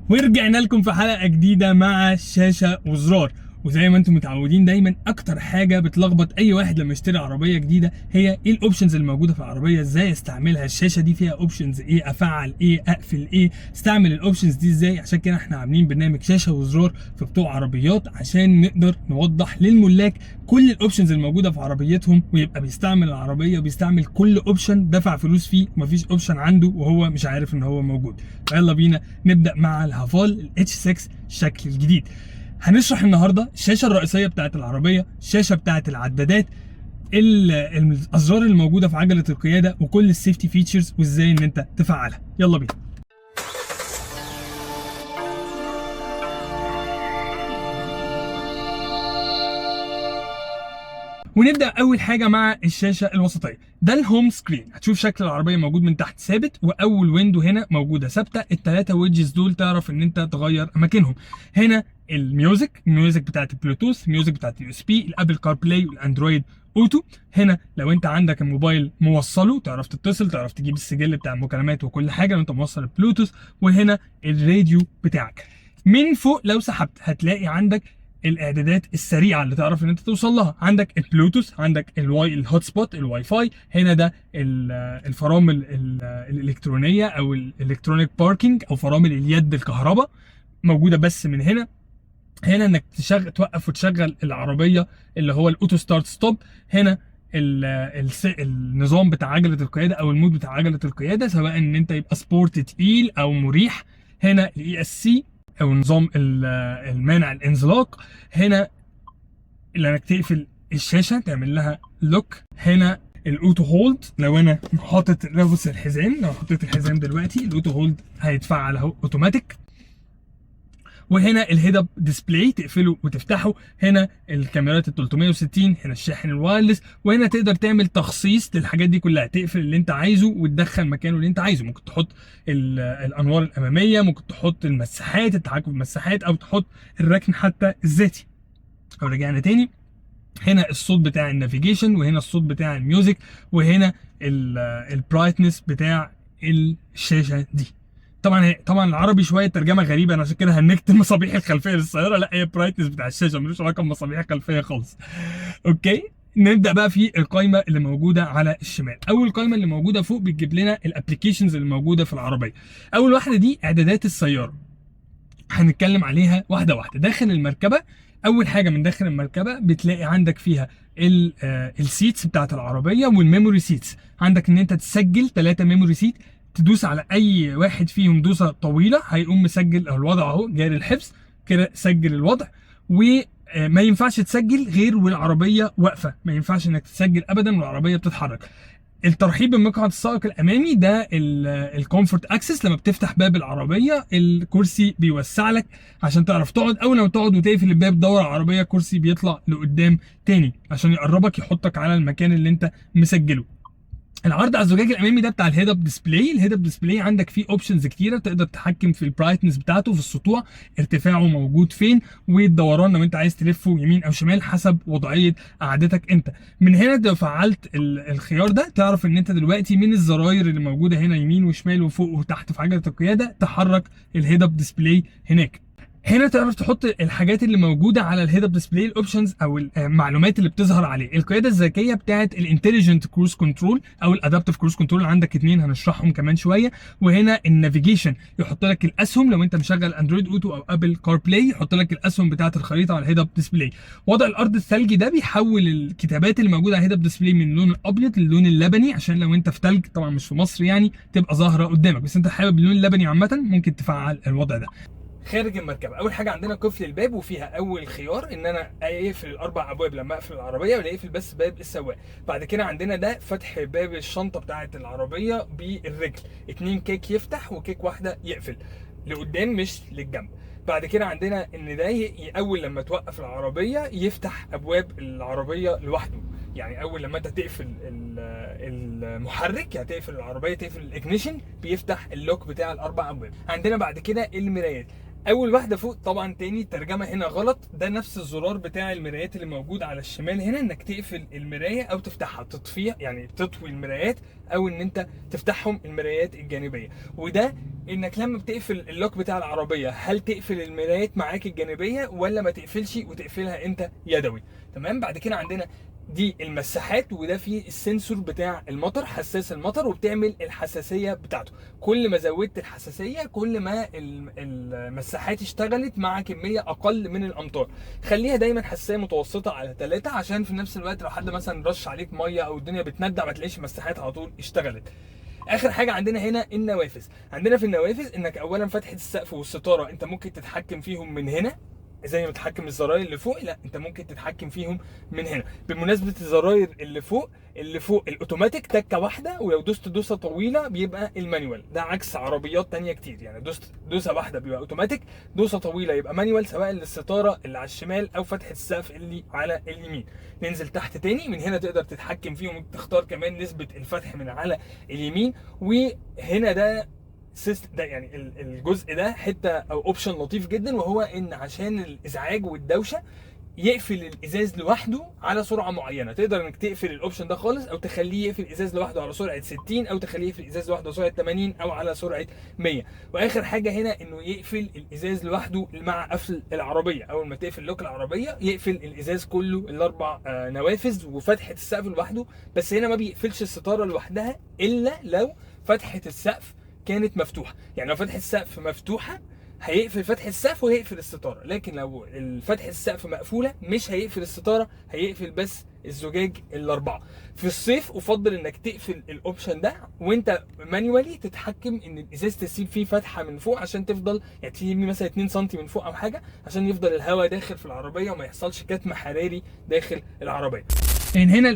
ورجعنا لكم في حلقة جديدة مع شاشة وزرار. وزي ما انتم متعودين دايما اكتر حاجة بتلخبط اي واحد لما يشتري عربية جديدة هي ايه ال options اللي موجودة في العربيه، ازاي استعملها، الشاشة دي فيها options ايه، افعل ايه، اقفل ايه، استعمل ال options دي ازاي. عشان كده احنا عاملين برنامج شاشة وزرار في بتوع عربيات عشان نقدر نوضح للملاك كل ال options الموجودة في عربيتهم، ويبقى بيستعمل العربية وبيستعمل كل option دفع فلوس فيه ومفيش option عنده وهو مش عارف ان هو موجود. فيلا بينا نبدا مع الهافال ال H6 الشكل الجديد. هنشرح النهارده الشاشة الرئيسية بتاعت العربيه، الشاشة بتاعت العدادات، الازرار اللي موجودة في عجله القيادة، وكل ال safety features وازاي ان انت تفعلها. يلا بينا. ونبدا اول حاجة مع الشاشة الوسطية. ده ال home screen، هتشوف شكل العربية موجود من تحت ثابت، واول window هنا موجودة ثابته. الثلاثة widgets دول تعرف ان انت تغير اماكنهم. هنا ال music، ال music بتاعت البلوتوث، ال music بتاعت ال USB، ال Apple CarPlay وال Android Auto. هنا لو انت عندك الموبايل موصله تعرف تتصل، تعرف تجيب السجل بتاع المكالمات وكل حاجة لو انت موصل البلوتوث. وهنا الراديو بتاعك. من فوق لو سحبت هتلاقي عندك الاعدادات السريعة اللي تعرف ان انت توصل لها. عندك البلوتوث، عندك ال hotspot، ال WiFi. هنا ده الفرامل الالكترونية او ال electronic parking او فرامل اليد الكهرباء موجودة بس من هنا. هنا انك تشغل، توقف وتشغل العربية اللي هو ال auto start stop. هنا النظام بتاع عجله القيادة او ال mode بتاع عجله القياده، سواء ان انت يبقى sport تقيل او مريح. هنا ال ESC او نظام المانع الانزلاق. هنا اللي انك تقفل الشاشة تعمل لها lock. هنا ال auto hold، لو انا حاطط لابس الحزام، لو حطيت الحزام دلوقتي ال auto hold هيتفعل اهو اوتوماتيك. وهنا ال head up display تقفله وتفتحه. هنا الكاميرات ال 360، هنا الشاحن ال wireless. وهنا تقدر تعمل تخصيص للحاجات دي كلها، تقفل اللي انت عايزه وتدخل مكانه اللي انت عايزه. ممكن تحط الانوار الاماميه، ممكن تحط المساحات، التحكم في المساحات، او تحط الركن حتى الذاتي. لو رجعنا تاني هنا الصوت بتاع ال navigation، وهنا الصوت بتاع ال music، وهنا ال brightness بتاع الشاشة دي. طبعا العربي شوية ترجمه غريبة، انا عشان كده هنكت المصابيح الخلفية للسياره. لا، هي brightness بتاع الشاشة ملوش علاقة بمصابيح الخلفية خالص. okay، نبدا بقى في القائمة اللي موجودة على الشمال. اول قائمة اللي موجودة فوق بتجيب لنا ال applications اللي موجودة في العربية. اول واحدة دي اعدادات السيارة، هنتكلم عليها واحدة واحدة. داخل المركبة، اول حاجة من داخل المركبة بتلاقي عندك فيها ال seats بتاعت العربية وال memory seats. عندك ان انت تسجل 3 memory seat، تدوس على اي واحد فيهم دوسة طويلة هيقوم مسجل الوضع اهو، جاري الحفظ كده، سجل الوضع. وما ينفعش تسجل غير والعربية واقفة، ما ينفعش انك تسجل ابدا والعربية بتتحرك. الترحيب بمقعد السائق الامامي ده ال comfort access، لما بتفتح باب العربية الكرسي بيوسع لك عشان تعرف تقعد، او لما تقعد وتقفل الباب دور العربية الكرسي بيطلع لقدام تاني عشان يقربك يحطك على المكان اللي انت مسجله. العرض على الزجاج الامامي ده بتاع ال head up display. ال head up display عندك فيه options كتيره، تقدر تتحكم في ال brightness بتاعته، في السطوع، ارتفاعه موجود فين، والدوران لو انت عايز تلفه يمين او شمال حسب وضعية قعدتك انت. من هنا لو فعلت الخيار ده تعرف ان انت دلوقتي من الزراير اللي موجودة هنا يمين وشمال وفوق وتحت في عجله القيادة تحرك ال head up display هناك. هنا تعرف تحط الحاجات اللي موجودة على ال head up display، ال options او المعلومات اللي بتظهر عليه. القيادة الذكية بتاعه ال intelligent cruise control او ال adaptive cruise control، عندك اتنين هنشرحهم كمان شوية. وهنا ال navigation يحط لك الاسهم لو انت مشغل Android Auto او Apple CarPlay، يحط لك الاسهم بتاعه الخريطة على ال head up display. وضع الارض الثلجي ده بيحول الكتابات اللي موجودة على ال head up display من اللون الابيض للون اللبني، عشان لو انت في ثلج، طبعا مش في مصر يعني، تبقى ظاهره قدامك، بس انت حابب اللون اللبني عامة ممكن تفعل الوضع ده. خارج المركبة اول حاجة عندنا قفل الباب، وفيها اول خيار ان انا اقفل الاربع ابواب لما اقفل العربية، ولا اقفل بس باب السواق. بعد كده عندنا ده فتح باب الشنطة بتاعه العربية بالرجل، 2 كيك يفتح وكيك واحدة يقفل لقدام مش للجنب. بعد كده عندنا ان ده اول لما توقف العربية يفتح ابواب العربية لوحده، يعني اول لما انت تقفل المحرك، يعني تقفل العربية تقفل ال ignition، بيفتح ال lock بتاع الاربع ابواب. عندنا بعد كده المرايات، اول واحدة فوق طبعا تاني الترجمة هنا غلط، ده نفس الزرار بتاع المرايات اللي موجود على الشمال هنا، انك تقفل المراية او تفتحها، تطفيها يعني تطوي المرايات او ان انت تفتحهم المرايات الجانبية. وده انك لما بتقفل ال lock بتاع العربية هل تقفل المرايات معاك الجانبية ولا ما تقفلش وتقفلها انت يدوي. تمام. بعد كده عندنا دي المساحات، وده فيه ال sensor بتاع المطر، حساس المطر، وبتعمل الحساسية بتاعته. كل ما زودت الحساسية كل ما المساحات اشتغلت مع كمية اقل من الامطار. خليها دايما حساسية متوسطه على 3، عشان في نفس الوقت لو حد مثلا رش عليك مية او الدنيا بتندع ما تلاقيش المساحات على طول اشتغلت. اخر حاجة عندنا هنا النوافذ. عندنا في النوافذ انك اولا فتحه السقف والستاره انت ممكن تتحكم فيهم من هنا، زي ما تتحكم الزراير اللي فوق، لا انت ممكن تتحكم فيهم من هنا. بمناسبة الزراير اللي فوق، اللي فوق الاوتوماتيك تكه واحدة، ولو دوست دوسة طويلة بيبقى ال manual. ده عكس عربيات تانية كتير، يعني دوست دوسة واحدة بيبقى اوتوماتيك، دوسة طويلة يبقى manual، سواء للستاره اللي على الشمال او فتحه السقف اللي على اليمين. ننزل تحت تاني، من هنا تقدر تتحكم فيهم وتختار كمان نسبه الفتح من على اليمين. وهنا ده system ده يعني الجزء ده حتة او option لطيف جدا، وهو ان عشان الازعاج والدوشه يقفل الازاز لوحده على سرعة معينة. تقدر انك تقفل ال option ده خالص، او تخليه يقفل الازاز لوحده على سرعة 60، او تخليه يقفل الازاز لوحده على سرعة 80، او على سرعة 100. واخر حاجة هنا انه يقفل الازاز لوحده مع قفل العربية، اول ما تقفل lock العربية يقفل الازاز كله الاربع نوافذ وفتحه السقف لوحده. بس هنا ما بيقفلش الستارة لوحدها الا لو فتحه السقف كانت مفتوحة، يعني لو فتحه السقف مفتوحة هيقفل فتحه السقف وهيقفل الستارة، لكن لو فتحه السقف مقفولة مش هيقفل الستارة، هيقفل بس الزجاج الاربعة. في الصيف افضل انك تقفل ال option ده وانت manually تتحكم ان الازاز تسيب فيه فتحه من فوق عشان تفضل، يعني تسيب مثلا 2 سم من فوق او حاجة، عشان يفضل الهواء داخل في العربية وما يحصلش كتم حراري داخل العربية. يعني هنا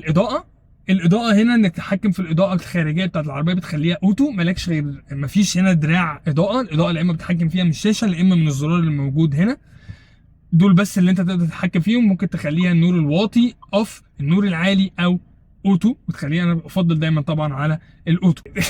الاضاءة هنا انك تتحكم في الاضاءة الخارجية بتاعت العربية، بتخليها auto، مالكش غير مفيش هنا دراع اضاءه. الاضاءة يا اما بتتحكم فيها من الشاشة يا اما من الزرار اللي موجود هنا، دول بس اللي انت تقدر تتحكم فيهم. ممكن تخليها النور الواطي off، النور العالي او auto، وتخليها، انا بفضل دايما طبعا على ال auto.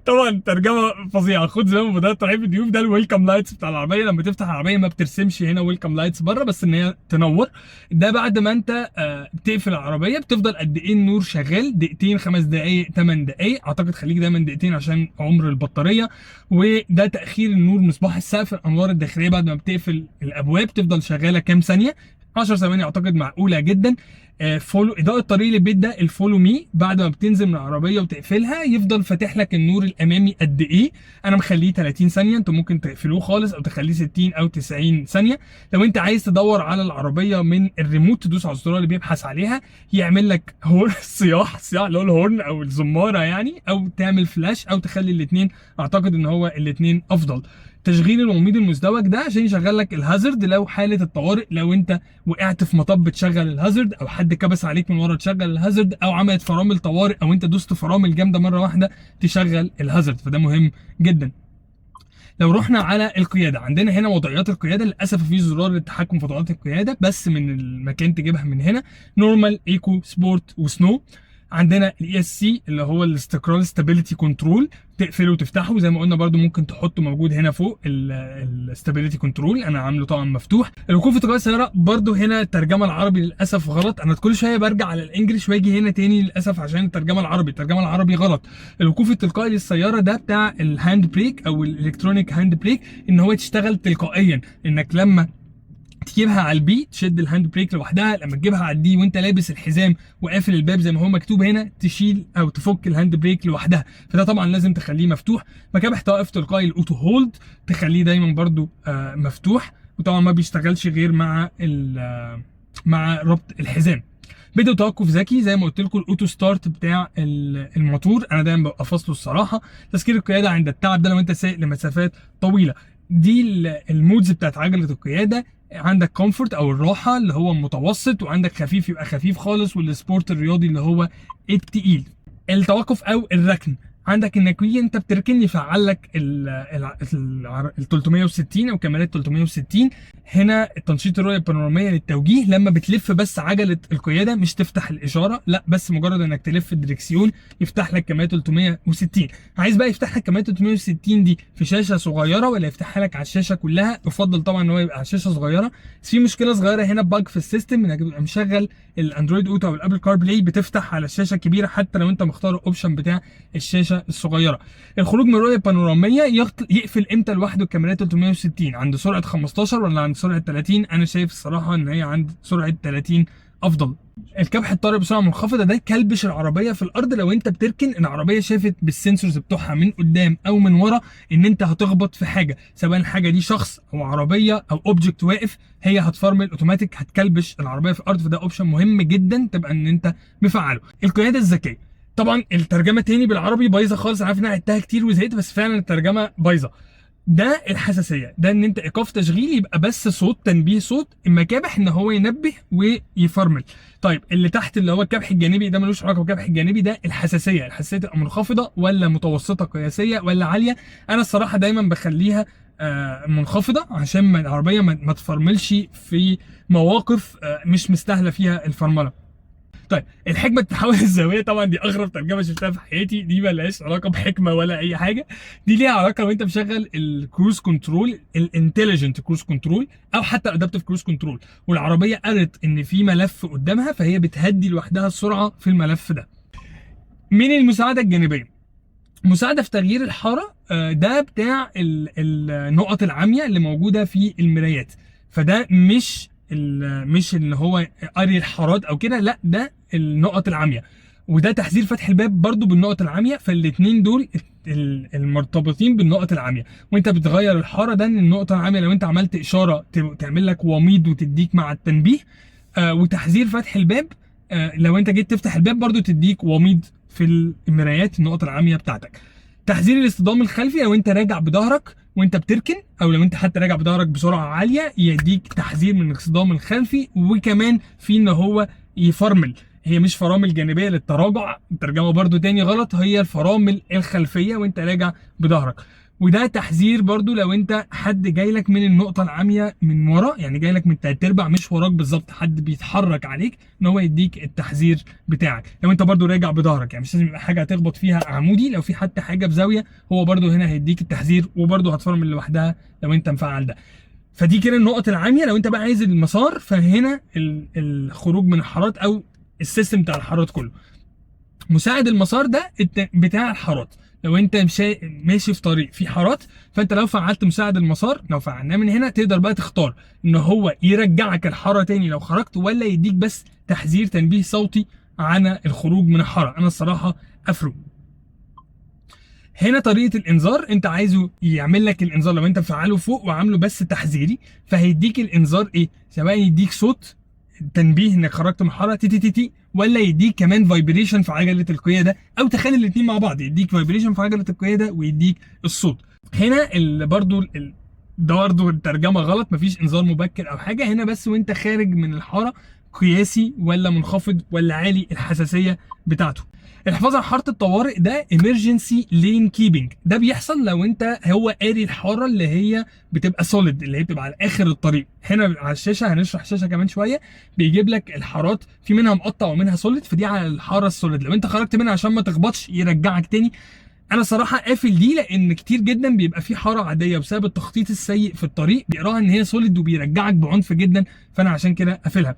طبعا ترجمه فظيعة. خد زي ما بدات ترحيب الضيوف. ده ال welcome lights بتاع العربية، لما تفتح العربية ما بترسمش هنا welcome lights بره، بس ان هي تنور. ده بعد ما انت بتقفل العربية بتفضل قد ايه النور شغال، دقيقتين، 5 دقائق، 8 دقائق، اعتقد خليك دايما دقيقتين عشان عمر البطارية. وده تاخير النور، مصباح السقف، الانوار الداخلية بعد ما بتقفل الابواب تفضل شغالة كام ثانية، 10 ثواني اعتقد معقولة جدا. follow اضاءه طريق البيت، ده ال follow me، بعد ما بتنزل من العربية وتقفلها يفضل فاتح لك النور الامامي قد ايه. انا مخليه 30 ثانية، انتوا ممكن تقفلوه خالص او تخليه 60 او 90 ثانية. لو انت عايز تدور على العربية من الريموت تدوس على الزرار اللي بيبحث عليها، يعمل لك horn، صياح، صياح اللي هو ال horn او الزماره يعني، او تعمل فلاش او تخلي الاثنين، اعتقد ان هو الاثنين افضل. تشغيل الوميض المزدوج ده عشان يشغل لك ال hazard لو حاله الطوارئ، لو انت وقعت في مطب تشغل ال hazard، او حد كبس عليك من ورا تشغل ال hazard، او عملت فرامل طوارئ، او انت دوست فرامل جامدة مرة واحدة تشغل ال hazard، فده مهم جدا. لو رحنا على القيادة، عندنا هنا وضعيات القياده. للاسف في زرار للتحكم في وضعيات القيادة بس من المكان تجيبها من هنا، normal، eco، sport و snow. عندنا ال ESC اللي هو الاستقرار، stability control، تقفله وتفتحه زي ما قلنا، برده ممكن تحطه موجود هنا فوق ال stability control، انا عامله طبعا مفتوح. الوقوف في تلقائي السيارة برده هنا الترجمة العربي للاسف غلط، انا كل شوية برجع على ال English واجي هنا تاني للاسف عشان الترجمة العربي، الترجمة العربي غلط. الوقوف التلقائي للسيارة ده بتاع ال hand brake او ال electronic hand brake، ان هو تشتغل تلقائيا، انك لما تجيبها على ال P تشد ال hand brake لوحدها، لما تجيبها على ال D وانت لابس الحزام وقافل الباب زي ما هو مكتوب هنا تشيل او تفك ال hand brake لوحدها، فده طبعا لازم تخليه مفتوح. مكابح توقف تلقائي ال auto hold تخليه دايما برده مفتوح، وطبعا ما بيشتغلش غير مع ربط الحزام. بدء توقف ذكي زي ما قلت لكم، ال auto start بتاع الموتور انا دايما ببقى فاصلة الصراحه. تذكير القيادة عند التعب ده لو انت سايق لمسافات طويلة. دي ال modes بتاعت عجله القيادة، عندك comfort او الراحة اللي هو متوسط، وعندك خفيف يبقى خفيف خالص، وال sport الرياضي اللي هو التقيل. التوقف او الركن، عندك عندك انك انت بتركن يفعل لك ال 360 او كاميرات 360. هنا التنشيط الرؤية البانوراميه للتوجيه، لما بتلف بس عجله القيادة، مش تفتح الاشاره، لا بس مجرد انك تلف الدركسيون يفتح لك كاميرات 360. عايز بقى يفتح لك كاميرات 360 دي في شاشة صغيرة ولا يفتحها لك على الشاشة كلها؟ يفضل طبعا ان هو يبقى على شاشة صغيره. بس في مشكلة صغيرة هنا، bug في ال system، انك بتبقى مشغل ال Android Auto او ال Apple CarPlay بتفتح على الشاشة الكبيرة حتى لو انت مختار ال option بتاع الشاشة الصغيره. الخروج من الرؤية البانوراميه يقفل امتى لوحده الكاميرات 360؟ عند سرعة 15 ولا عند سرعة 30؟ انا شايف الصراحة ان هي عند سرعة 30 افضل. الكبح الطارئ بسرعة منخفضه، ده كلبش العربية في الارض لو انت بتركن، العربية شافت بال sensors بتوعها من قدام او من ورا ان انت هتخبط في حاجه، سواء الحاجة دي شخص او عربية او object واقف، هي هتفرمل اوتوماتيك، هتكلبش العربية في الارض. فده option مهم جدا تبقى ان انت مفعله. القيادة الذكيه، طبعا الترجمة تاني بالعربي بايظة خالص، انا عارف ان انا عدتها كتير وزهقت، بس فعلا الترجمة بايظه. ده الحساسيه، ده ان انت ايقاف تشغيل يبقى بس صوت تنبيه، صوت المكابح ان هو ينبه ويفرمل. طيب اللي تحت اللي هو الكبح الجانبي، ده ملوش علاقة بالكبح الجانبي، ده الحساسيه. الحساسية تبقى منخفضة ولا متوسطه قياسية ولا عاليه؟ انا الصراحة دايما بخليها منخفضة عشان ما العربية ما تفرملش في مواقف مش مستاهلة فيها الفرمله. طيب الحكمة تحول الزاويه، طبعا دي اغرب ترجمه شفتها في حياتي، دي ملهاش علاقة بحكمه ولا اي حاجه، دي ليها علاقة لو انت مشغل ال cruise control، ال intelligent cruise control او حتى ال adaptive cruise control، والعربية قرت ان في ملف قدامها فهي بتهدي لوحدها السرعة في الملف ده. من المساعدة الجانبيه، مساعدة في تغيير الحاره، ده بتاع النقط العامية اللي موجودة في المرايات، فده مش ان هو قاري الحارات او كده، لا ده النقط العامية. وده تحذير فتح الباب برضو بالنقط العامية، فالاثنين دول المرتبطين بالنقط العامية. وانت بتغير الحارة ده ان النقطة العامية لو انت عملت اشارة تعمل لك وميض وتديك مع التنبيه، وتحذير فتح الباب لو انت جيت تفتح الباب برضو تديك وميض في المرايات النقط العامية بتاعتك. تحذير الاصطدام الخلفي لو انت راجع بظهرك وانت بتركن، او لو انت حتى راجع بظهرك بسرعة عالية يديك تحذير من الاصطدام الخلفي. وكمان في ان هو يفرمل، هي مش فرامل جانبيه للتراجع، الترجمة برضو تاني غلط، هي الفرامل الخلفية وانت راجع بظهرك. وده تحذير برضو لو انت حد جاي لك من النقطة العامية من ورا، يعني جاي لك من تلات ارباع مش وراك بالظبط، حد بيتحرك عليك، ان هو يديك التحذير بتاعك لو انت برضو راجع بظهرك، يعني مش لازم يبقى حاجة هتخبط فيها عمودي، لو في حتى حاجة بزاوية هو برضو هنا هيديك التحذير، وبرضو هتفرمل لوحدها لو انت مفعل ده. فدي كده النقط العامية. لو انت بقى عايز المسار فهنا الخروج من الحارات او ال system بتاع الحارات كله. مساعد المسار ده بتاع الحارات، لو انت ماشي في طريق في حارات، فانت لو فعلت مساعد المسار، لو فعلناه من هنا، تقدر بقى تختار ان هو يرجعك الحارة تاني لو خرجت، ولا يديك بس تحذير تنبيه صوتي عن الخروج من الحاره. انا الصراحة قافله. هنا طريقه الانذار، انت عايزه يعمل لك الانذار لو انت مفعله فوق وعامله بس تحذيري، فهيديك الانذار ايه؟ سواء يديك صوت تنبيه انك خرجت من الحارة تي تي تي تي، ولا يديك كمان vibration في عجله القياده، او تخلي الاثنين مع بعض، يديك vibration في عجله القيادة ويديك الصوت. هنا برضو ده برضو الترجمة غلط، مفيش انذار مبكر او حاجة هنا، بس وانت خارج من الحارة قياسي ولا منخفض ولا عالي الحساسية بتاعته. الحفاظ على حارة الطوارئ ده emergency lane keeping، ده بيحصل لو انت هو قاري الحارة اللي هي بتبقى solid، اللي هي بتبقى على اخر الطريق. هنا على الشاشة هنشرح الشاشة كمان شويه، بيجيب لك الحارات في منها مقطع ومنها solid، فدي على الحارة ال solid، لو انت خرجت منها عشان ما تخبطش يرجعك تاني. انا صراحة قافل دي لان كتير جدا بيبقى في حارة عادية بسبب التخطيط السيء في الطريق بيقراها ان هي solid وبيرجعك بعنف جدا، فانا عشان كده قافلها.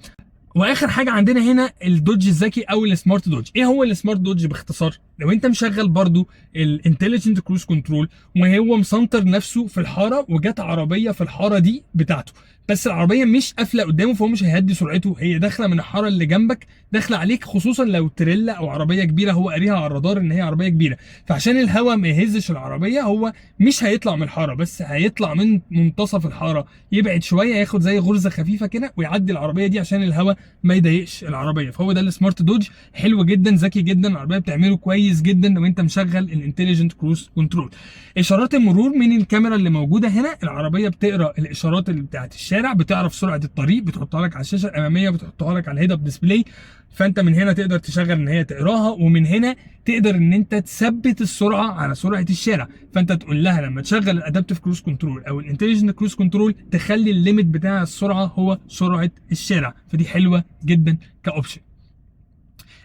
واخر حاجة عندنا هنا ال dodge الذكي او ال smart dodge. ايه هو ال smart dodge باختصار؟ لو انت مشغل برضو ال intelligent cruise control وهو مسنتر نفسه في الحارة وجت عربية في الحارة دي بتاعته، بس العربية مش قافله قدامه فهو مش هيهدي سرعته، هي داخله من الحارة اللي جنبك داخله عليك، خصوصا لو تريلا او عربية كبيرة هو قاريها على الرادار ان هي عربية كبيره، فعشان الهواء ما يهزش العربية هو مش هيطلع من الحاره، بس هيطلع من منتصف الحارة، يبعد شوية ياخد زي غرزه خفيفة كده ويعدي العربية دي عشان الهواء ما يضايقش العربية. فهو ده ال smart dodge، حلو جدا، ذكي جدا، العربية بتعمله كويس جدا. كويس جدا لو انت مشغل ال intelligent cruise control. اشارات المرور من الكاميرا اللي موجودة هنا، العربية بتقرا الاشارات اللي بتاعت الشارع، بتعرف سرعة الطريق، بتحطها لك على الشاشة الاماميه، بتحطها لك على ال head up display. فانت من هنا تقدر تشغل ان هي تقراها، ومن هنا تقدر ان انت تثبت السرعة على سرعة الشارع. فانت تقول لها لما تشغل ال adaptive cruise control او ال intelligent cruise control تخلي ال limit بتاع السرعة هو سرعة الشارع، فدي حلوة جدا ك option.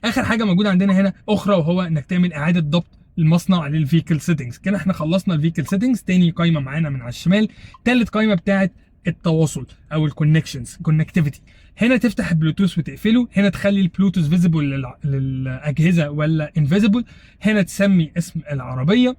اخر حاجة موجودة عندنا هنا اخرى، وهو انك تعمل اعاده ضبط المصنع لل vehicle settings. كده احنا خلصنا ال vehicle settings. تاني قايمة معانا من على الشمال، تالت قايمة بتاعه التواصل او ال connections، connectivity. هنا تفتح البلوتوث وتقفله، هنا تخلي ال Bluetooth visible للاجهزة ولا invisible، هنا تسمي اسم العربيه،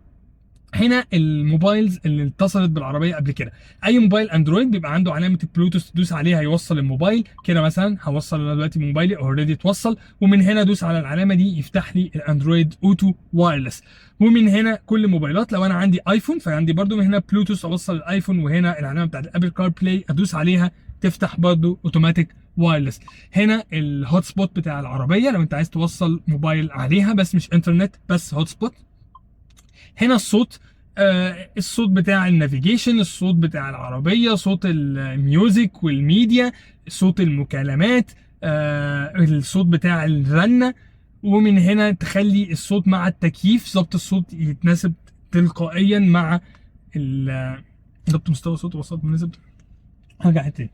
هنا ال mobiles اللي اتصلت بالعربية قبل كده. اي موبايل Android بيبقى عنده علامة البلوتوث، تدوس عليها يوصل الموبايل. كده مثلا هوصل انا دلوقتي موبايلي، already اتوصل، ومن هنا ادوس على العلامة دي يفتح لي ال Android Auto wireless. ومن هنا كل الموبايلات، لو انا عندي iPhone فعندي برده من هنا بلوتوث اوصل ال iPhone، وهنا العلامة بتاعت ال Apple CarPlay ادوس عليها تفتح برده automatic wireless. هنا ال hotspot بتاع العربية لو انت عايز توصل موبايل عليها، بس مش انترنت، بس hotspot. هنا الصوت، الصوت بتاع ال navigation، الصوت بتاع العربيه، صوت ال music وال media، صوت المكالمات، الصوت بتاع الرنه. ومن هنا تخلي الصوت مع التكييف، ضبط الصوت يتناسب تلقائيا مع ضبط مستوى الصوت وصوت مناسب. هرجع تاني،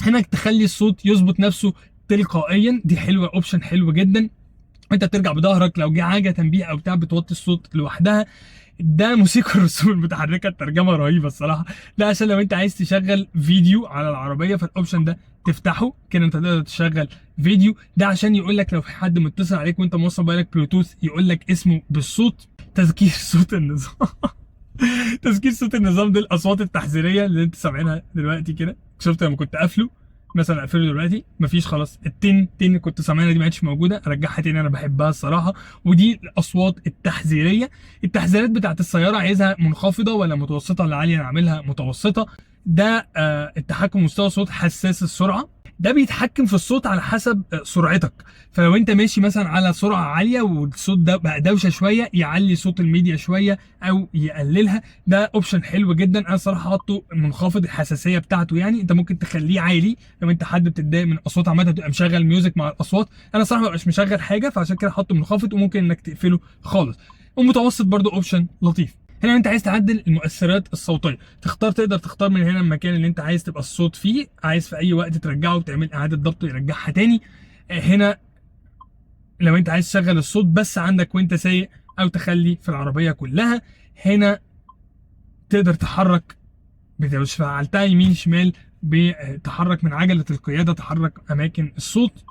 هنا تخلي الصوت يظبط نفسه تلقائيا، دي حلوه، option حلو جدا. انت بترجع بظهرك لو جه حاجة تنبيه او بتاع بتوطي الصوت لوحدها. ده موسيقى الرسوم المتحركه، الترجمة رهيبة الصراحه. ده عشان لو انت عايز تشغل فيديو على العربيه، فال option ده تفتحه كده انت تقدر تشغل فيديو. ده عشان يقول لك لو في حد متصل عليك وانت موصل موبايلك بلوتوث يقول لك اسمه بالصوت. تذكير صوت النظام، تذكير صوت النظام، دي الاصوات التحذيريه اللي انت سامعينها دلوقتي كده. شفت لما كنت قافله مثلا، اقفله دلوقتي مفيش خلاص، التين تين اللي كنت سامعينها دي ما عادش موجوده، ارجعها تاني، انا بحبها الصراحه. ودي الاصوات التحذيريه، التحذيرات بتاعت السياره، عايزها منخفضة ولا متوسطه ولا عاليه؟ انا عاملها متوسطه. ده التحكم مستوى صوت حساس السرعه، ده بيتحكم في الصوت على حسب سرعتك. فلو انت ماشي مثلا على سرعة عالية والصوت ده بقى دوشه شويه، يعلي صوت الميديا شوية او يقللها. ده option حلو جدا، انا صراحة حاطه منخفض الحساسية بتاعته، يعني انت ممكن تخليه عالي لو انت حد بتتضايق من الاصوات عامه، تبقى مشغل music مع الاصوات. انا صراحة ما ببقاش مشغل حاجه، فعشان كده حاطه منخفض، وممكن انك تقفله خالص. ومتوسط برضو option لطيف. هنا انت عايز تعدل المؤثرات الصوتية تختار، تقدر تختار من هنا المكان اللي انت عايز تبقى الصوت فيه، عايز في اي وقت ترجعه وتعمل اعاده ضبط يرجعها تاني. هنا لو انت عايز تشغل الصوت بس عندك وانت سايق او تخلي في العربية كلها. هنا تقدر تحرك، لو فعلتها يمين شمال بتحرك من عجله القياده، تحرك اماكن الصوت.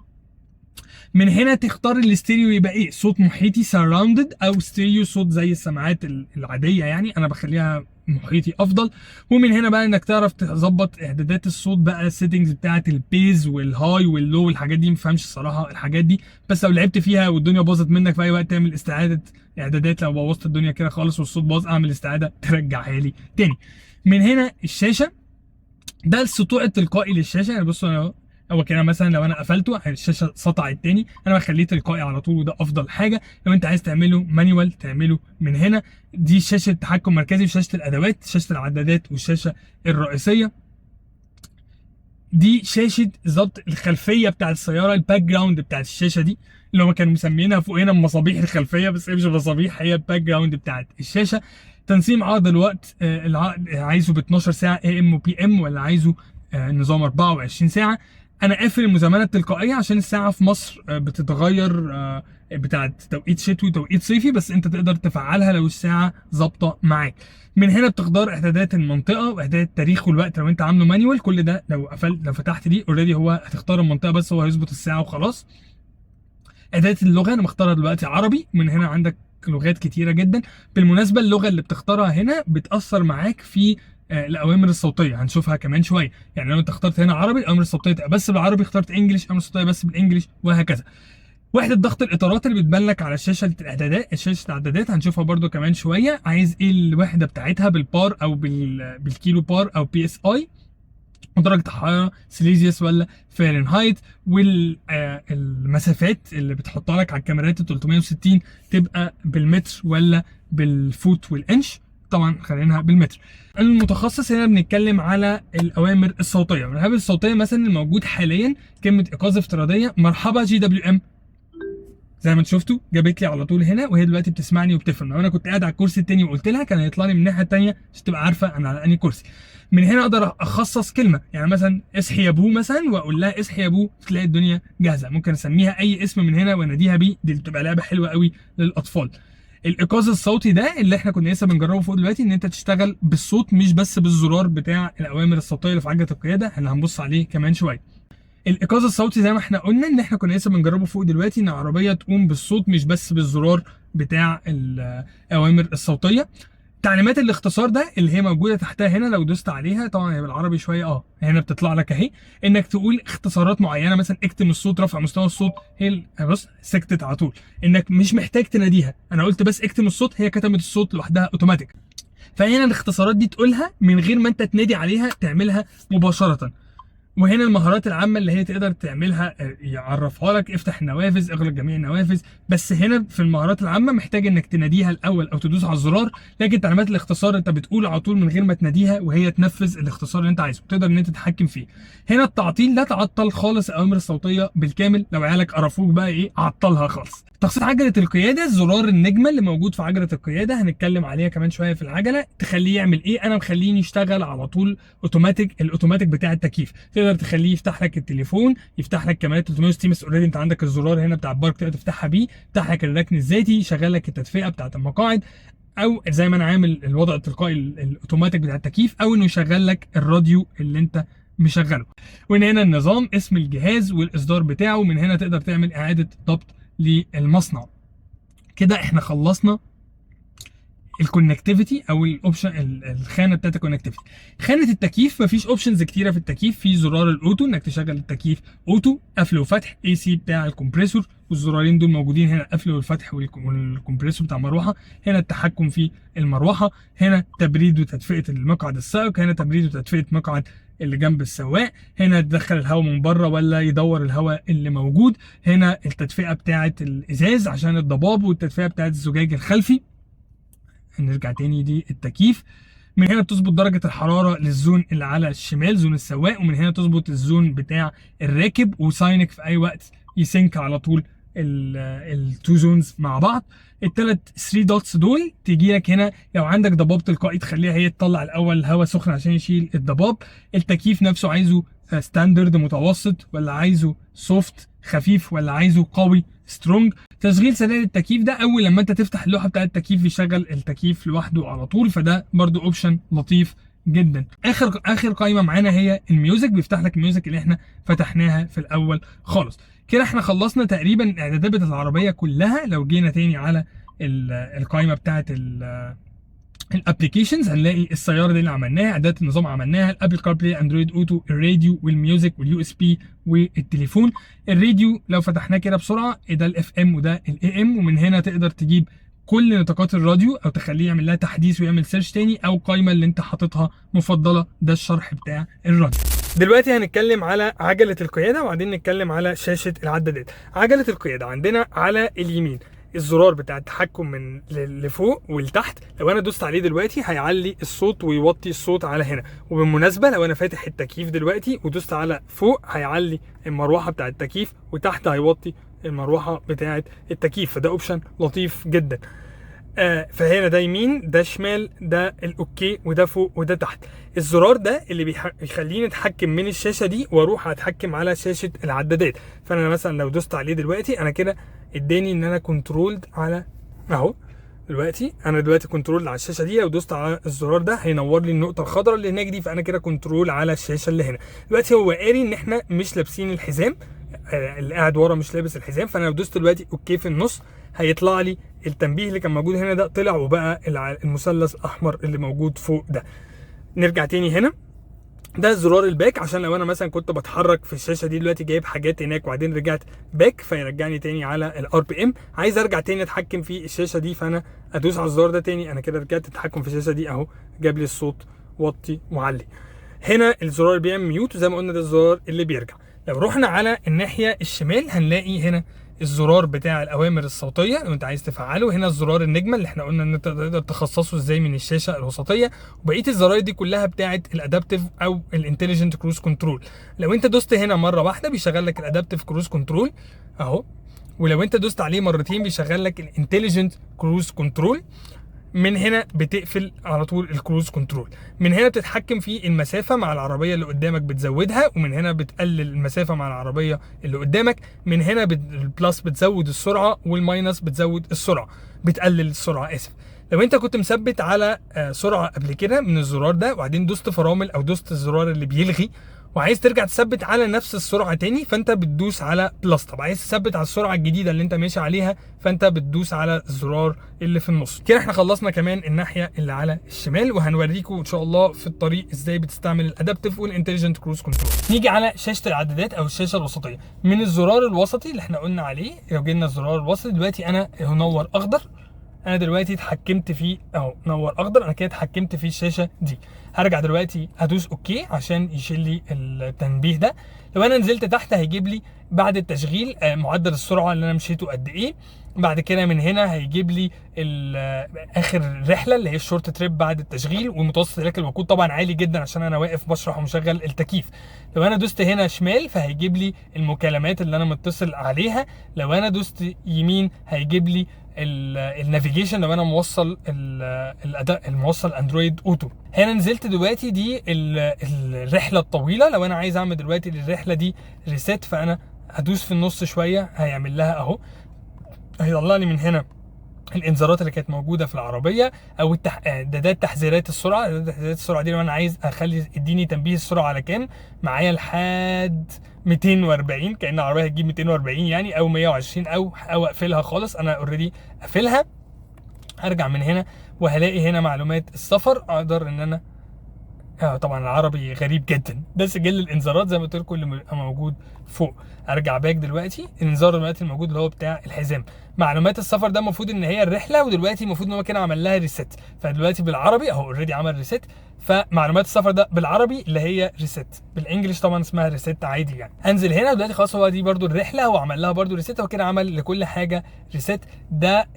من هنا تختار الاستيريو يبقى ايه، صوت محيطي surrounded او ستيريو صوت زي السماعات العاديه، يعني انا بخليها محيطي افضل. ومن هنا بقى انك تعرف تظبط اعدادات الصوت بقى، ال settings بتاعه ال bass وال high وال low والحاجات دي، ما فهمش الصراحة الحاجات دي، بس لو لعبت فيها والدنيا باظت منك في اي وقت تعمل استعاده اعدادات. لو بوظت الدنيا كده خالص والصوت باظ، اعمل استعاده ترجعها لي تاني. من هنا الشاشه، ده السطوع التلقائي للشاشه. يعني بصوا انا هو كده مثلا لو انا قفلته الشاشة سطعت تاني، انا بخليه تلقائي على طول وده افضل حاجه. لو انت عايز تعمله manual تعمله من هنا. دي شاشة تحكم مركزي وشاشه الادوات، شاشة العدادات والشاشه الرئيسيه. دي شاشة ظبط الخلفية بتاع السياره، ال background بتاعت الشاشة دي اللي هم كانوا مسمينها فوق هنا المصابيح الخلفيه، بس هي مش مصابيح، هي ال background بتاعت الشاشه. تنظيم عقد الوقت، العقد عايزه ب 12 ساعة AM و PM ولا عايزه نظام 24 ساعه. انا قافل المزامنه التلقائية عشان الساعة في مصر بتتغير، بتاعت توقيت شتوي وتوقيت صيفي، بس انت تقدر تفعلها لو الساعة ظابطة معاك. من هنا بتختار اعدادات المنطقة واعدادات التاريخ والوقت لو انت عامله manual. كل ده لو قفلت، لو فتحت دي already هو هتختار المنطقه، بس هو هيظبط الساعة وخلاص. اعدادات اللغه، انا مختارها دلوقتي عربي. من هنا عندك لغات كتيرة جدا. بالمناسبة اللغة اللي بتختارها هنا بتاثر معاك في الاوامر الصوتيه، هنشوفها كمان شويه. يعني لو انت اخترت هنا عربي، الاوامر الصوتية تبقى بس بالعربي، اخترت English، الاوامر الصوتية بس بال English، وهكذا. وحده ضغط الاطارات اللي بتبان لك على شاشة الاعدادات، شاشة الاعدادات هنشوفها برده كمان شويه، عايز ايه الوحدة بتاعتها، بالبار او بالكيلو بار او PSI. ودرجة الحرارة سيليزيوس ولا فahrenheit، والمسافات اللي بتحطها لك على الكاميرات ال 360 تبقى بالمتر ولا بال foot وال inch، طبعا خليناها بالمتر. المتخصص هنا بنتكلم على الاوامر الصوتية. الاوامر الصوتية مثلا الموجود حاليا كلمة ايقاظ افتراضية مرحبا GWM، زي ما انتم شفتوا جابت لي على طول هنا، وهي دلوقتي بتسمعني وبتفهم. لو انا كنت قاعد على الكرسي التاني وقلت لها كان هيطلع لي من الناحية التانية عشان تبقى عارفه انا على انهي كرسي. من هنا اقدر اخصص كلمة، يعني مثلا اصحي يا بو مثلا، واقول لها اصحي يا بو، تلاقي الدنيا جاهزة. ممكن اسميها اي اسم من هنا واناديها بيه، دي بتبقى لعبه حلوة قوي للاطفال. الايقاظ الصوتي ده اللي احنا كنا لسه بنجربه فوق دلوقتي، ان انت تشتغل بالصوت مش بس بالزرار بتاع الاوامر الصوتية اللي في عجله القيادة اللي هنبص عليه كمان شوية. الايقاظ الصوتي زي ما احنا قلنا ان احنا كنا لسه بنجربه فوق دلوقتي، ان العربية تقوم بالصوت مش بس بالزرار بتاع الاوامر الصوتية. تعليمات الاختصار ده اللي هي موجودة تحتها هنا، لو دوست عليها طبعا هي بالعربي شوية، هنا بتطلع لك اهي، انك تقول اختصارات معينة، مثلا اكتم الصوت، رفع مستوى الصوت، هي بص سكتت على طول، انك مش محتاج تناديها، انا قلت بس اكتم الصوت هي كتمت الصوت لوحدها اوتوماتيك. فهنا الاختصارات دي تقولها من غير ما انت تنادي عليها، تعملها مباشرة. وهنا المهارات العامة اللي هي تقدر تعملها، يعرفها لك، افتح النوافذ، اغلق جميع النوافذ. بس هنا في المهارات العامة محتاج انك تناديها الاول او تدوس على الزرار، لكن تعليمات الاختصار انت بتقول على طول من غير ما تناديها وهي تنفذ الاختصار اللي انت عايزه، تقدر ان انت تتحكم فيه. هنا التعطيل ده تعطل خالص الاوامر الصوتية بالكامل، لو عيالك قرفوك بقى ايه عطلها خالص. تخصيص عجله القيادة، زرار النجمة اللي موجود في عجله القيادة هنتكلم عليها كمان شوية في العجلة، تخليه يعمل ايه؟ انا مخليه يشتغل على طول اوتوماتيك، الاوتوماتيك بتاع التكييف، تقدر تخليه يفتح لك التليفون، يفتح لك كاميرات 360، بس already انت عندك الزرار هنا بتاع ال park تقدر تفتحها بيه، يفتح لك الركن الذاتي، يشغل لك التدفئه بتاعه المقاعد، او زي ما انا عامل الوضع التلقائي الاوتوماتيك بتاع التكييف، او انه يشغل لك الراديو اللي انت مشغله. ومن هنا النظام، اسم الجهاز والاصدار بتاعه، من هنا تقدر تعمل اعاده ضبط للمصنع. كده احنا خلصنا ال connectivity او ال option، الخانة بتاعت ال connectivity. خانه التكييف مفيش options كتيرة في التكييف، في زرار ال auto انك تشغل التكييف auto، قفل وفتح، AC بتاع ال compressor، والزرارين دول موجودين هنا، القفل والفتح وال compressor بتاع المروحة، هنا التحكم في المروحة، هنا تبريد وتدفئه المقعد السائق، هنا تبريد وتدفئه مقعد اللي جنب السواق، هنا تدخل الهواء من بره ولا يدور الهواء اللي موجود، هنا التدفئه بتاعه الازاز عشان الضباب، والتدفئه بتاعه الزجاج الخلفي. نرجع تاني دي التكييف. من هنا بتظبط درجة الحرارة لل zone اللي على الشمال، zone السواق، ومن هنا تظبط ال zone بتاع الراكب، و sync في اي وقت ي sync على طول ال two zones مع بعض. التلات 3 dots دول تيجي لك هنا لو عندك ضباب تلقائي تخليها هي تطلع الاول هواء سخن عشان يشيل الضباب. التكييف نفسه عايزه standard متوسط، ولا عايزه soft خفيف، ولا عايزه قوي strong. تشغيل سريع للتكييف ده اول لما انت تفتح اللوحة بتاعه التكييف يشغل التكييف لوحده على طول، فده برضو option لطيف جدا. اخر قائمة معانا هي ال music، بيفتح لك ال music اللي احنا فتحناها في الاول خالص. كده احنا خلصنا تقريبا الاعدادات بتاعت العربية كلها. لو جينا تاني على القائمة بتاعت ال applications هنلاقي السيارة دي اللي عملناها، اعدادات النظام عملناها، ال Apple CarPlay، Android Auto، الراديو وال music وال USB والتليفون. الراديو لو فتحناه كده بسرعة، ده ال FM وده ال AM، ومن هنا تقدر تجيب كل نطاقات الراديو او تخليه يعمل لها تحديث ويعمل search تاني، او قائمة اللي انت حاططها مفضلة. ده الشرح بتاع الراديو. دلوقتي هنتكلم على عجله القيادة وبعدين نتكلم على شاشة العدادات. عجله القيادة عندنا على اليمين الزرار بتاع التحكم من لفوق ولتحت، لو انا دوست عليه دلوقتي هيعلي الصوت ويوطي الصوت على هنا. وبالمناسبة لو انا فاتح التكييف دلوقتي ودوست على فوق هيعلي المروحة بتاع التكييف، وتحت هيوطي المروحة بتاعه التكييف، فده option لطيف جدا. فهنا ده يمين، ده شمال، ده ال okay، وده فوق، وده تحت. الزرار ده اللي بيخليني اتحكم من الشاشة دي واروح اتحكم على شاشة العدادات. فانا مثلا لو دوست عليه دلوقتي انا كده اداني ان انا controlled على اهو دلوقتي، انا دلوقتي control على الشاشة دي. لو دوست على الزرار ده هينور لي النقطة الخضراء اللي هناك دي، فانا كده control على الشاشة اللي هنا. دلوقتي هو قاري ان احنا مش لابسين الحزام، اللي قاعد ورا مش لابس الحزام، فانا لو دوست دلوقتي okay في النص هيطلع لي التنبيه اللي كان موجود هنا ده طلع وبقى المثلث الاحمر اللي موجود فوق ده. نرجع تاني هنا، ده زرار ال back عشان لو انا مثلا كنت بتحرك في الشاشة دي دلوقتي جايب حاجات هناك وبعدين رجعت back فيرجعني تاني على ال RPM. عايز ارجع تاني اتحكم في الشاشة دي فانا ادوس على الزرار ده تاني، انا كده رجعت اتحكم في الشاشة دي اهو، جاب لي الصوت وطي وعلي. هنا الزرار اللي بيعمل mute، وزي ما قلنا ده الزرار اللي بيرجع. لو رحنا على الناحية الشمال هنلاقي هنا الزرار بتاع الاوامر الصوتية لو انت عايز تفعله، هنا الزرار النجمة اللي احنا قلنا ان انت تقدر تخصصه ازاي من الشاشة الوسطيه، وبقية الزراير دي كلها بتاعه ال adaptive او ال intelligent cruise control. لو انت دوست هنا مرة واحدة بيشغل لك ال adaptive cruise control اهو، ولو انت دوست عليه مرتين بيشغل لك ال intelligent cruise control. من هنا بتقفل على طول ال cruise control. من هنا بتتحكم في المسافة مع العربية اللي قدامك بتزودها، ومن هنا بتقلل المسافة مع العربية اللي قدامك. من هنا ال plus بتزود السرعة، وال minus بتزود السرعة، بتقلل السرعة اسف. لو انت كنت مثبت على سرعة قبل كده من الزرار ده، وبعدين دوست فرامل او دوست الزرار اللي بيلغي وعايز ترجع تثبت على نفس السرعة تاني، فانت بتدوس على plus. طب عايز تثبت على السرعة الجديدة اللي انت ماشي عليها، فانت بتدوس على الزرار اللي في النص. كده احنا خلصنا كمان الناحية اللي على الشمال، وهنوريكم ان شاء الله في الطريق ازاي بتستعمل ال adaptive وال intelligent cruise control. نيجي على شاشة العدادات او الشاشة الوسطيه. من الزرار الوسطي اللي احنا قلنا عليه، لو جينا الزرار الوسطي دلوقتي انا هنور اخضر، انا دلوقتي اتحكمت فيه اهو، نور اخضر، انا كده اتحكمت في الشاشة دي. هرجع دلوقتي هدوس okay عشان يشيل لي التنبيه ده. لو انا نزلت تحت هيجيب لي بعد التشغيل معدل السرعة اللي انا مشيته قد ايه. بعد كده من هنا هيجيب لي اخر رحله اللي هي ال short trip بعد التشغيل، ومتوسط استهلاك الوقود طبعا عالي جدا عشان انا واقف بشرح ومشغل التكييف. لو انا دوست هنا شمال فهيجيب لي المكالمات اللي انا متصل عليها. لو انا دوست يمين هيجيب لي ال navigation لو انا موصل الاداء الموصل Android Auto. هنا نزلت دلوقتي دي الرحلة الطويلة، لو انا عايز اعمل دلوقتي للرحلة دي reset فانا هدوس في النص شوية هيعمل لها اهو، هيطلع لي من هنا الانذارات اللي كانت موجودة في العربية او ده تحذيرات السرعة. ده تحذيرات السرعة دي لو انا عايز اخلي اديني تنبيه السرعة على كام معايا لحد 240، كأن العربية هتجيب 240 يعني، او 120، او اقفلها خالص. انا already قافلها. هرجع من هنا وهلاقي هنا معلومات السفر، اقدر ان انا طبعا العربي غريب جدا. ده سجل الانذارات زي ما قلت لكم اللي بيبقى موجود فوق. ارجع back دلوقتي، الانذار دلوقتي الموجود اللي هو بتاع الحزام. معلومات السفر ده المفروض ان هي الرحلة، ودلوقتي المفروض ان هو كده عمل لها reset، فدلوقتي بالعربي اهو already عمل reset. فمعلومات السفر ده بالعربي اللي هي reset، بال English طبعا اسمها reset عادي يعني. انزل هنا دلوقتي خلاص هو دي برده الرحلة، هو عمل لها برده reset، هو كده عمل لكل حاجة reset. ده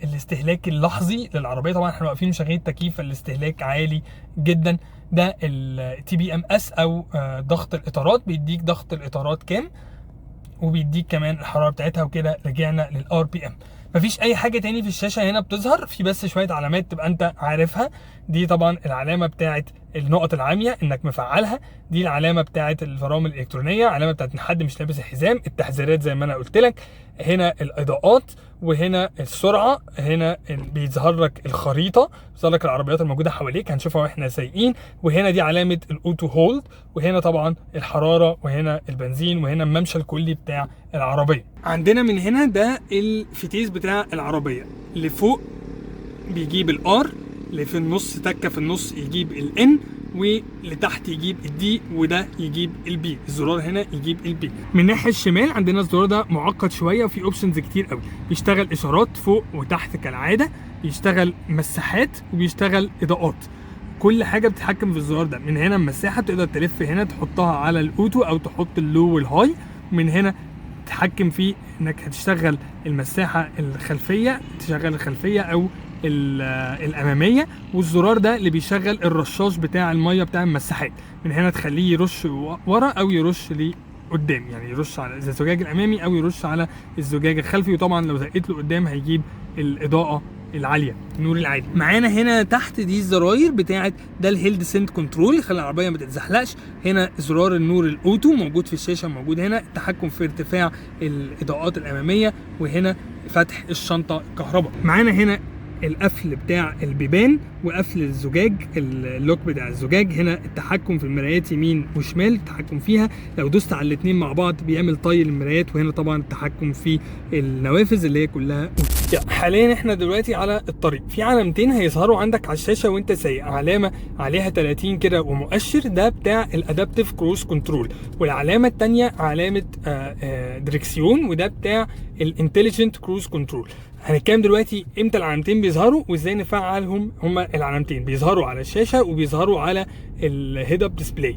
الاستهلاك اللحظي للعربية، طبعا احنا واقفين مشغلين التكييف فالاستهلاك عالي جدا. ده ال TPMS او ضغط الاطارات، بيديك ضغط الاطارات كام، وبيديك كمان الحرارة بتاعتها. وكده رجعنا لل RPM. مفيش اي حاجة تاني في الشاشة هنا بتظهر، في بس شوية علامات تبقى انت عارفها. دي طبعا العلامة بتاعه النقط العامية انك مفعلها، دي العلامة بتاعه الفرامل الالكترونية، علامة بتاعه ان حد مش لابس الحزام، التحذيرات زي ما انا قلت لك، هنا الاضاءات، وهنا السرعة، هنا بيظهر لك الخريطة، بيظهر لك العربيات الموجودة حواليك هنشوفها واحنا سايقين، وهنا دي علامة ال auto hold، وهنا طبعا الحرارة، وهنا البنزين، وهنا الممشى الكلي بتاع العربية. عندنا من هنا ده الفتيس بتاع العربية، اللي فوق بيجيب ال R، اللي في النص تكه في النص يجيب ال N، ولتحت يجيب ال D، وده يجيب ال P، الزرار هنا يجيب ال P. من الناحية الشمال عندنا الزرار ده معقد شوية وفي options كتير قوي، بيشتغل اشارات فوق وتحت كالعادة، بيشتغل مساحات، وبيشتغل اضاءات، كل حاجة بتتحكم في الزرار ده. من هنا المساحة تقدر تلف هنا تحطها على ال auto او تحط ال low وال high، ومن هنا تتحكم في انك هتشتغل المساحة الخلفية، تشغل الخلفية او الامامية، والزرار ده اللي بيشغل الرشاش بتاع المية بتاع المساحات. من هنا تخليه يرش ورا او يرش لقدام، يعني يرش على الزجاج الامامي او يرش على الزجاج الخلفي، وطبعا لو زقيت له قدام هيجيب الاضاءة العالية، النور العالي. معانا هنا تحت دي الزراير بتاعه ده ال hill descent control، يخلي العربية ما تتزحلقش. هنا زرار النور ال auto موجود في الشاشة، موجود هنا التحكم في ارتفاع الاضاءات الامامية، وهنا فتح الشنطة الكهرباء. معانا هنا القفل بتاع البيبان وقفل الزجاج، ال lock بتاع الزجاج. هنا التحكم في المرايات يمين وشمال، التحكم فيها لو دوست على الاثنين مع بعض بيعمل طي للمرايات. وهنا طبعا التحكم في النوافذ اللي هي كلها auto. حاليا احنا دلوقتي على الطريق، في علامتين هيظهروا عندك على الشاشة وانت سايق، علامة عليها 30 كده ومؤشر، ده بتاع ال adaptive cruise control، والعلامة الثانية علامة دريكسيون، وده بتاع ال intelligent cruise control. هنتكلم دلوقتي امتى العلامتين بيظهروا وازاي نفعلهم. هما العلامتين بيظهروا على الشاشة وبيظهروا على ال head up display.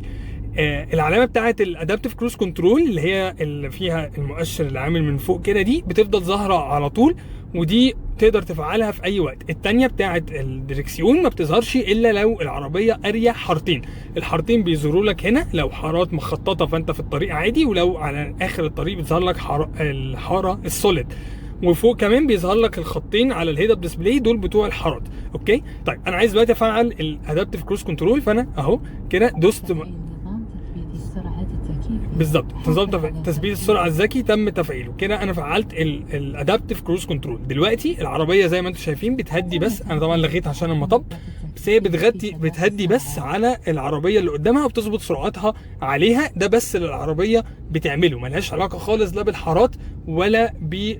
العلامة بتاعه ال adaptive cruise control اللي هي اللي فيها المؤشر اللي عامل من فوق كده، دي بتفضل ظاهره على طول، ودي تقدر تفعلها في اي وقت. التانية بتاعه الدركسيون ما بتظهرش الا لو العربية قارية حارتين. الحارتين بيظهروا لك هنا لو حارات مخططه فانت في الطريق عادي، ولو على اخر الطريق بتظهر لك الحارة ال solid. وفوق كمان بيظهر لك الخطين على ال head up display دول بتوع الحارات. okay، طيب انا عايز دلوقتي افعل ال adaptive cruise control، فانا اهو كده دوست تفعيل نظام تثبيت السرعة الذكي. بالظبط، نظام تثبيت السرعة الذكي تم تفعيله. كده انا فعلت ال adaptive cruise control. دلوقتي العربية زي ما انتم شايفين بتهدي، بس انا طبعا لغيت عشان المطب، بس هي بتهدي بس على العربية اللي قدامها وبتظبط سرعتها عليها. ده بس اللي العربية بتعمله، ملهاش علاقة خالص لا بالحارات ولا ب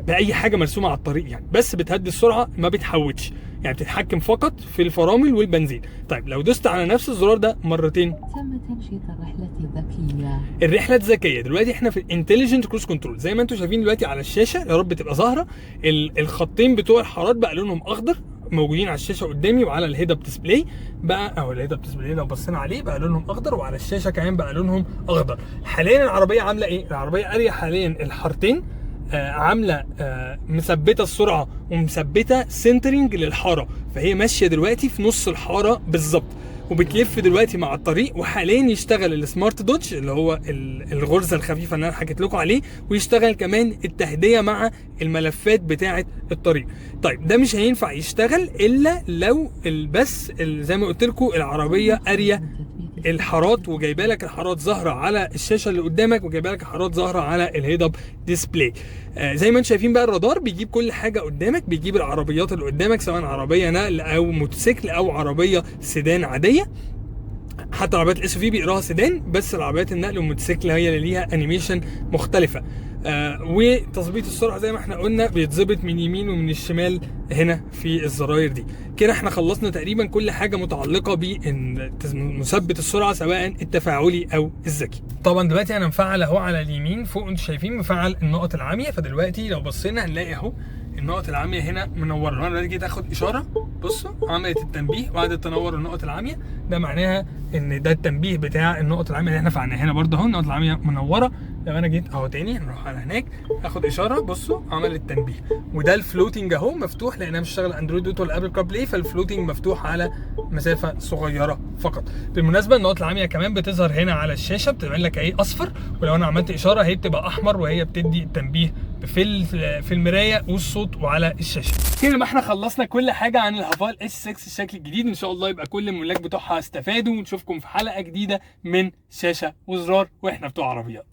باي حاجة مرسومه على الطريق يعني، بس بتهدي السرعة ما بتحودش، يعني بتتحكم فقط في الفرامل والبنزين. طيب لو دوست على نفس الزرار ده مرتين، تم تنشيط الرحلة الذكية. الرحلة الذكية. دلوقتي احنا في ال intelligent cruise control زي ما انتم شايفين دلوقتي على الشاشة، يا رب تبقى ظاهره. الخطين بتوع الحارات بقى لونهم اخضر موجودين على الشاشة قدامي وعلى ال head up display بقى اهو. ال head up display لو بصينا عليه بقى لونهم اخضر، وعلى الشاشة كمان بقى لونهم اخضر. حاليا العربية عامله ايه؟ العربية قارية حاليا الحارتين، عامله مثبتة السرعة ومثبته centering للحاره، فهي ماشية دلوقتي في نص الحارة بالظبط وبتلف دلوقتي مع الطريق. وحاليا يشتغل ال smart dodge اللي هو الغرزه الخفيفة اللي انا حكيت لكم عليه، ويشتغل كمان التهديه مع الملفات بتاعه الطريق. طيب ده مش هينفع يشتغل الا لو بس زي ما قلت لكم العربية قارية الحارات وجايبه لك الحارات ظاهره على الشاشة اللي قدامك، وجايبه لك الحارات ظاهره على ال head up display. زي ما انتم شايفين بقى الرادار بيجيب كل حاجة قدامك، بيجيب العربيات اللي قدامك سواء عربية نقل او موتوسيكل او عربية سيدان عادية. حتى عربيات ال SUV بيقراها سيدان، بس العربيات النقل والموتوسيكل هي اللي ليها animation مختلفة. وتظبيط السرعة زي ما احنا قلنا بيتظبط من يمين ومن الشمال هنا في الزراير دي. كده احنا خلصنا تقريبا كل حاجة متعلقه بمثبت السرعة سواء التفاعلي او الذكي. طبعا دلوقتي انا مفعل اهو على اليمين فوق، انتوا شايفين مفعل النقط العامية. فدلوقتي لو بصينا هنلاقي اهو النقط العامية هنا منورة. انا دلوقتي جيت اخد اشارة، بصوا عملت التنبيه وقعدت تنور النقط العامية. ده معناها ان ده التنبيه بتاع النقط العامية اللي احنا فعلناها. هنا برده اهو النقط العامية منورة. لو انا جيت اهو تاني نروح على هناك اخد اشارة، بصوا عمل التنبيه. وده ال floating اهو مفتوح لان انا مش شغال Android Auto ولا Apple CarPlay، فال floating مفتوح على مسافة صغيرة فقط. بالمناسبة النقط العامية كمان بتظهر هنا على الشاشة، بتعمل لك ايه اصفر، ولو انا عملت اشارة هي بتبقى احمر، وهي بتدي التنبيه في المراية والصوت وعلى الشاشة. كده ما احنا خلصنا كل حاجة عن الهافال S6 الشكل الجديد. ان شاء الله يبقى كل الملاك بتوعها استفادوا، ونشوفكم في حلقة جديدة من شاشة وزرار واحنا بتوع عربيات.